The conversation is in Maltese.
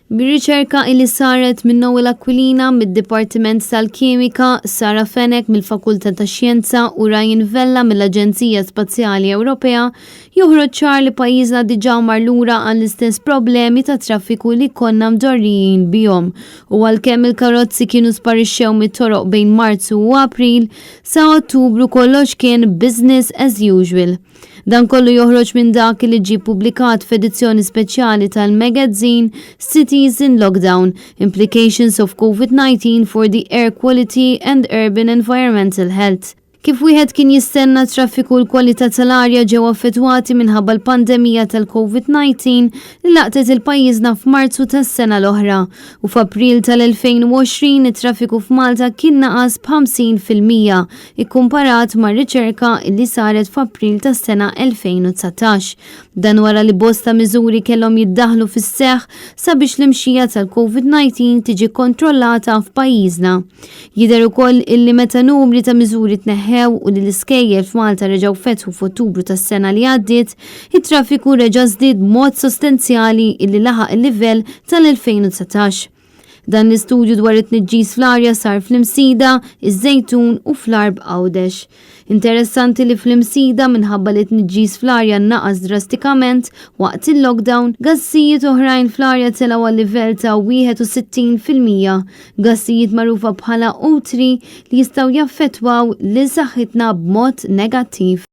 Mir-riċerka illi saret minn Noel Aquilina mid-Dipartiment tal-Kimika, Sara Fenech mill-Fakultà tax-Xjenza u Ryan Vella mill-Aġenzija Spazjali Ewropea, joħroġ ċar li pajjiżna diġà mar lura għall-istess problemi ta' traffiku li konna mdorrijin bihom. U għalkemm il-karozzi kienu sparixxew mit-toroq bejn Marzu u April, sa Ottubru kollox kien business as usual. Dan kollu joħroġ minn dak li ġie ppubblikat f'edizzjoni speċjali tal-magazine Cities in Lockdown, Implications of COVID-19 for the Air Quality and Urban Environmental Health. Kif wieħed kien jistenna traffiku u l-kwalità tal-arja ġew affettwati minħabba l-pandemija tal-COVID-19 li laqtet il-pajjiżna f'Marzu tas-sena l-oħra u f'April tal-2020 it-traffiku f'Malta kien naqas b'50% ikkumparat ma' riċerka li saret f'April tas-sena 2019. Dan wara li bosta miżuri kellhom jiddaħlu fis-seħħ sabiex l-imxija tal-COVID-19 tiġi kontrollata f'pajjiżna. Jidher ukoll illi meta numri ta' miżuri tneħħew u li l-iskejjel f'Malta reġgħu fetħu f'Ottubru tas-sena li għaddiet, it-traffiku reġa' żdied b'mod sostanzjali illi laħaq il-livell tal-2019. Dan l-istudju dwar it-tniġġis fl-arja sar fl-Imsida, iż-Żejtun u fl-Għarb Għawdex. Interessanti li fl-Imsida minħabba li t-tniġġis fl-arja naqas drastikament waqt il-lockdown, gassijiet oħrajn fl-arja telgħu għal livell ta' 61%, gassijiet magħrufa bħala O3 li jistgħu jaffettwaw lil saħħitna b'mod negattiv.